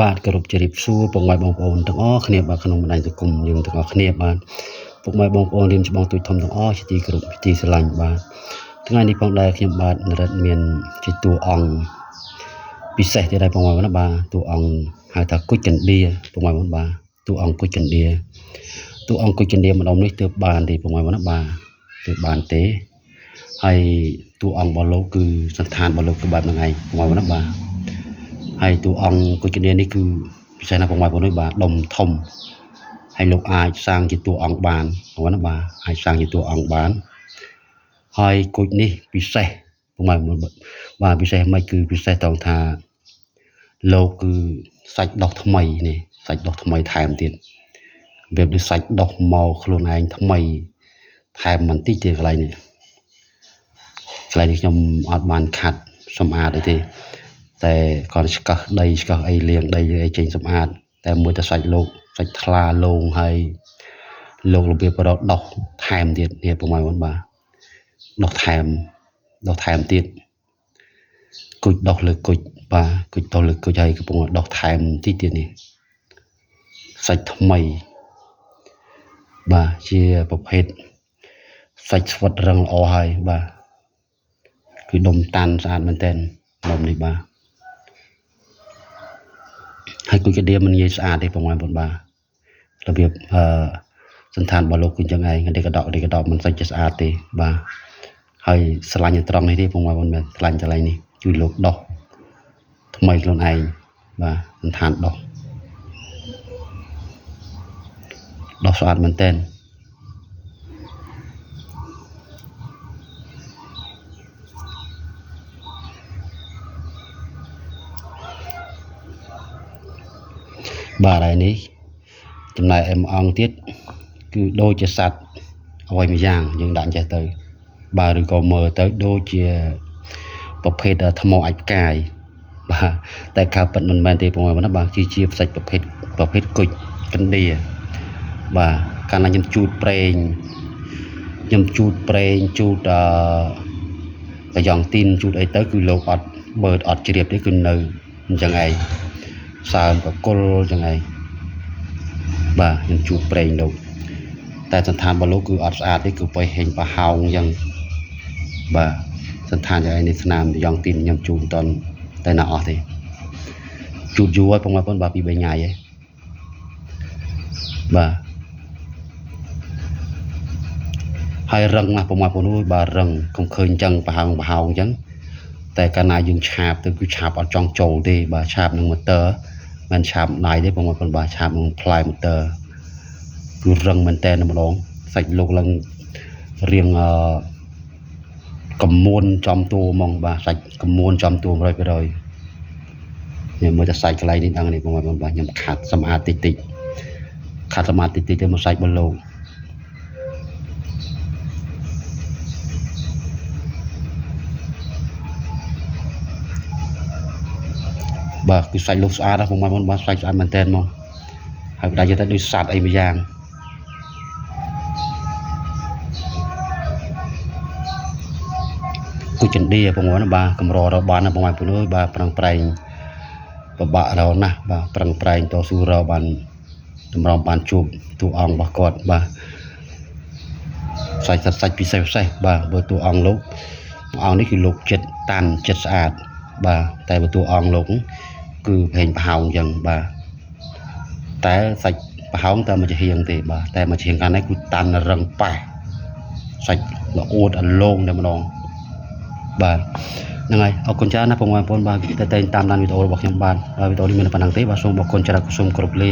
បាទគោរពជម្រាបសួរពុកម៉ែបងប្អូនទាំងអស់គ្នាបាទក្នុងបណ្ដាញសង្គមយើងទាំងអស់គ្នាបាទពុកម៉ែបងប្អូនរៀមច្បងទូចធំទាំងអស់ជាទីគោរពជាទីស្រឡាញ់បាទថ្ងៃនេះផងដែរខ្ញុំបាទនរិទ្ធមានជាតួអង្គពិសេសទៀតដែរពុកម៉ែបងប្អូនណាបាទតួអង្គហៅថាគុជកណ្ឌាពុកម៉ែបងប្អូនបាទតួអង្គគុជកណ្ឌាតួអង្គគុជកណ្ឌាម្ដុំនេះទើបបានទេពុកម៉ែបងប្អូនណាបាទទើបបានទេហើយតួអង្គរបស់លោកគឺសន្តានរបស់លោកគឺបែបហ្នឹងឯងពុកម៉ែបងប្អូនណាបាទហើយតួអង្គគុជកណ្ឌានេះគឺពិសេសណាស់ពុកម៉ែបងប្អូនអើយបាទដុំធំហើយលោកអាចសាងជាតួអង្គបានបងប្អូនណាបាទអាចសាងជាតួអង្គបានហើយគុជនេះពិសេសពុកម៉ែបងប្អូនបាទពិសេសមិនគឺពិសេសត្រង់ថាលោកគឺសាច់ដោះថ្មីនេះសាច់ដោះថ្មីថែមទៀតរបៀបដូចសាច់ដោះមកខ្លួនឯងថ្មីថែមបន្តិចទៀតកន្លែងនេះកន្លែងនេះខ្ញុំអត់បានខាត់សម្អាតអីទេតែគាត់ឆ្កឹះដីឆ្កឹះអីលាងដីអីចេញសម្អាតតែមួយតែសាច់លោកសាច់ថ្លាលងហើយលោករបៀបរកដោះថែមទៀតនេះពុកម៉ែបងប្អូនបាទដោះថែមទៀតគុជដោះលើគុជបាទគុជដោះលើគុជហើយកំពុងដោះថែមតិចទៀតនេះសាច់ថ្មីបាទជាប្រភេទសាច់ស្វិតរឹងល្អហើយបាទគឺដុំតាន់ស្អាតមែនតើដុំនេះបាទហើយគុជកណ្ដៀមិនងាយស្អាតទេបងប្អូនបាទរបៀបសន្តានរបស់លោកគឺអញ្ចឹងឯងនេះកដកនេះកដកមិនសូវជាស្អាតទេបាទហើយស្រឡាញ់ត្រង់នេះទេបងប្អូនមែនស្រឡាញ់កន្លែងនេះជួយលោកដោះថ្មីខ្លួនឯងបាទសន្តានដោះស្អាតមែនតើបាទហើយនេះចំណែកឯមួយអង្គទៀតគឺដូចជាសត្វអ្វីមួយយ៉ាងយើងដាក់ចេះទៅបាទឬក៏មើលទៅដូចជាប្រភេទថ្មអាចផ្កាយបាទតែការពិតមិនមែនទេបងប្អូនណាបាទគឺជាផ្សាច់ប្រភេទគុជកណ្ឌាបាទកាលណាខ្ញុំជូតប្រេងជូតកាយ៉ងទីនជូតអីទៅគឺលោកអត់បើតអត់ជ្រាបទេគឺនៅអញ្ចឹងឯងសើមកគុលអញ្ចឹងឯងបាទខ្ញុំជូតប្រេងលោកតែសន្តានរបស់លោកគឺអត់ស្អាតទេគឺបេះហេងប្រហោងអញ្ចឹងបាទសន្តានយ៉ាងឯនេះស្នាមយ៉ងទីនខ្ញុំជូតមិនតាន់តែណាអស់ទេជូតយូរហើយបងប្អូនបាទពី3ថ្ងៃហើយបាទហើយរឹងណាស់បងប្អូនអើយបាទរឹងកុំឃើញអញ្ចឹងប្រហោងអញ្ចឹងតែកាលណាយើងឆាបទៅគឺឆាបអត់ចង់ចូលទេបាទឆាបនឹងម៉ូទ័រមិនឆាបដៃទេបងប្អូនបាទឆាបនឹងផ្លែម៉ូទ័រគឺរឹងមែនតើម្ដងសាច់លោកឡើងរៀងកំមួនចំតួហ្មងបាទសាច់កំមួនចំតួ100%នេះមើលតែសាច់កន្លែងនេះដឹងនេះបងប្អូនបាទខ្ញុំខាត់សម្អាតតិចតិចខាត់សម្អាតតិចតិចទៅមកសាច់បលោកបាទគឺសាច់លោកស្អាតណាស់បងប្អូនបាទសាច់ស្អាតមែនតើហ្មងហើយបដាយទៅដូចសត្វអីមួយយ៉ាងគុជកណ្ឌាបងប្អូនបាទកម្ររកបានណាបងប្អូនអើយបាទប្រឹងប្រែងពិបាករកណាស់បាទប្រឹងប្រែងតស៊ូរកបានតម្រាំបានជួបតួអង្គរបស់គាត់បាទសាច់ពិសេសបាទបើតួអង្គលោកអង្គនេះគឺលោកចិត្តតាន់ចិត្តស្អាតបាទតែបើតួអង្គលោកគឺប្រហែងប្រហោងអញ្ចឹងបាទតែសាច់ប្រហោងតែមួយចំហៀងទេបាទតែមួយចំហៀងខាងនេះគឺតាន់រឹងប៉េះសាច់ល្អួតអលងតែម្ដងបាទហ្នឹងហើយអរគុណច្រើនណាស់បងប្អូនបាទតែតាមដានវីដេអូរបស់ខ្ញុំបាទវីដេអូនេះមានប៉ុណ្ណឹងទេបាទសូមអរគុណច្រើនសូមគោរពលា